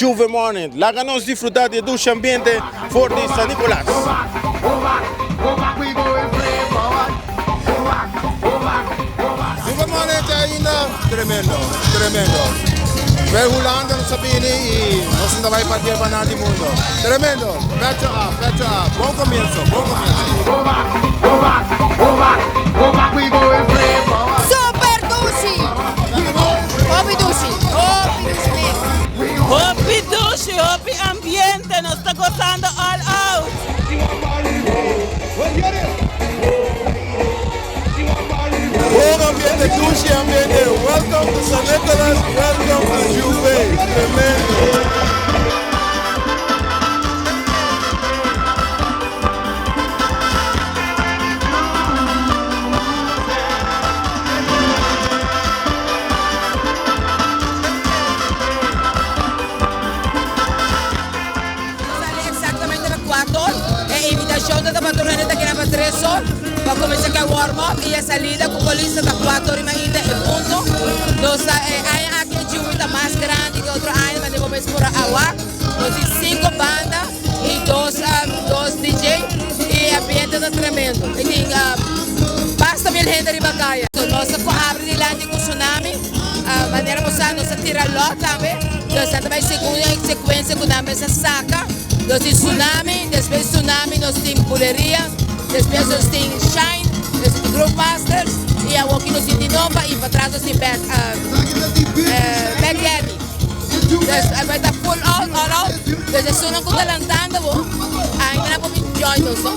Juve Morning. Laga nos disfruta di e dushi ambiente for di San Nicolas. Juve Morning te ainda tremendo, tremendo. Bij Hulanda nos a bini y nos no ta bay partia pa nada di mundo. Tremendo, pecho af, pecho af. Bon comienzo, bon comienzo. Super dushi! Hopi dushi, hopi dushi mes. Hopi dushi, hopi ambiente, nos ta gozando all out. Bon ambiente, dushi ambiente. Welcome to San Nicolas, welcome to Juve. Tremendo. Sali exactamente pa cuatro or. E invitacion ta pa tur hende ta keda pa tres or pa cuminsa cu e warm up y e salida cu polis ta ta cuatro or y mainta e punto. Nos ta e aña aki e jury ta mas grandi que otro aña manera bo mes por a awak. Nos tin cinco banda y dos dos DJ y e ambiente ta tremendo. Y tin basta mil hende riba caya. Nos ta cu abri dilanti cu tsunami. Manera bo sa nos a tira lòt tambe, nos a ta bai segun e sekuensia ku nan mester saka. Nos tin Tsunami, despues di Tsunami nos tin Buleria, despues nos tin Shine, nos tin Groove Masters i awoki nos tin Dinova i patras nos tin Bad Bad Daddy. Dus a bai ta full out, all out. Dus esunnan ku ta lantando bo, ainda nan por bin join nos no.